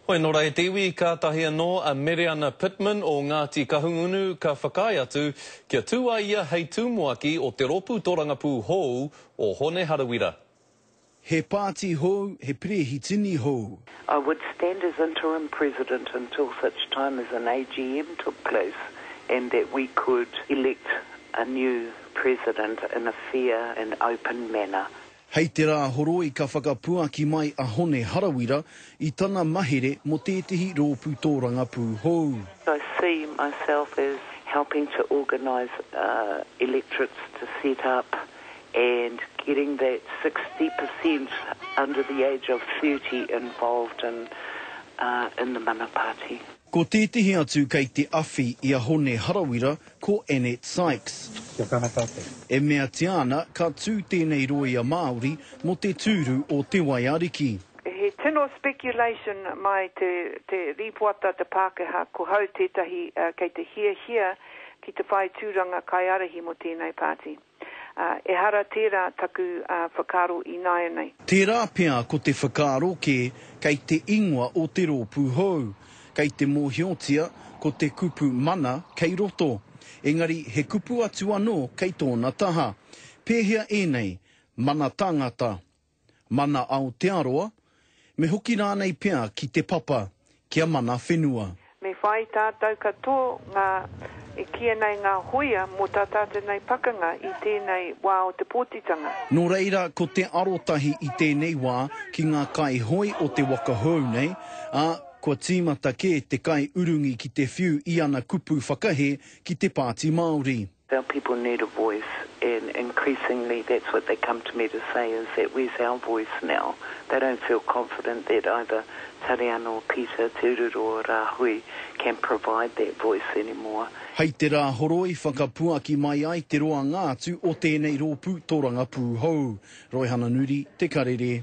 Hoi nō reira te iwi, kātahi anō a Mereana Pitman o Ngāti Kahungunu ka whakaae atu kia tū a ia hei tūmuaki o te rōpū tōrangapū hou o Hone Harawira. He pāti hou, he perehitini hou. I would stand as interim president until such time as an AGM took place and that we could elect a new president in a fair and open manner. Hei te Rāhoroi ka whakapuaki mai a Hone Harawira i tana mahere mō tētehi rōpū tōrangapū hou. I see myself as helping to organise electorates to set up and getting that 60% under the age of 30 involved in in the Mana Party. Ko tētehi atu kei te awhi i a Hone Harawira Ko Annette Sykes. Kia kaha tātou. E meatia ana ka tū tēnei rōia Māori mō te tūru o Te Waiariki. He tino speculation mai te te rīpoata te Pākehā ko hau tētahi kei te hiahia ki te whai tūranga kaiārahi mō tēnei pāti. Ā, ehara tērā taku whakaaro ināianei. Tērā pea ko te whakaaro kē kei te ingoa o te rōpū hou. Kei te mōhiotia ko te kupu mana kei roto. Engari he kupu atu anō kei tōna taha. Pēhea ēnei, mana tangata? Mana Aotearoa? Me hoki rānei pea ki te papa, kia mana whenua? Me whai tātou katoa ngā, e kīia nei ngā hōia mō tā tātou nei pakanga i tēnei wā o te pōtitanga. Nō reira, ko te arotahi i tēnei wā ki ngā kaihoe o te waka hou nei, ā, kua tīmata kē te kaiurungi ki te whiu i ana kupu whakahē ki te Pāti Māori. Our people need a voice and increasingly that's what they come to me to say is that where's our voice now? They don't feel confident that either Tariana or Peter, Te Ururoa or Rahui can provide that voice anymore. Hei te Rāhoroi whakapuaki mai ai te roanga atu o tēnei rōpū torangapū hou. Roihana Nuri, Te Karere.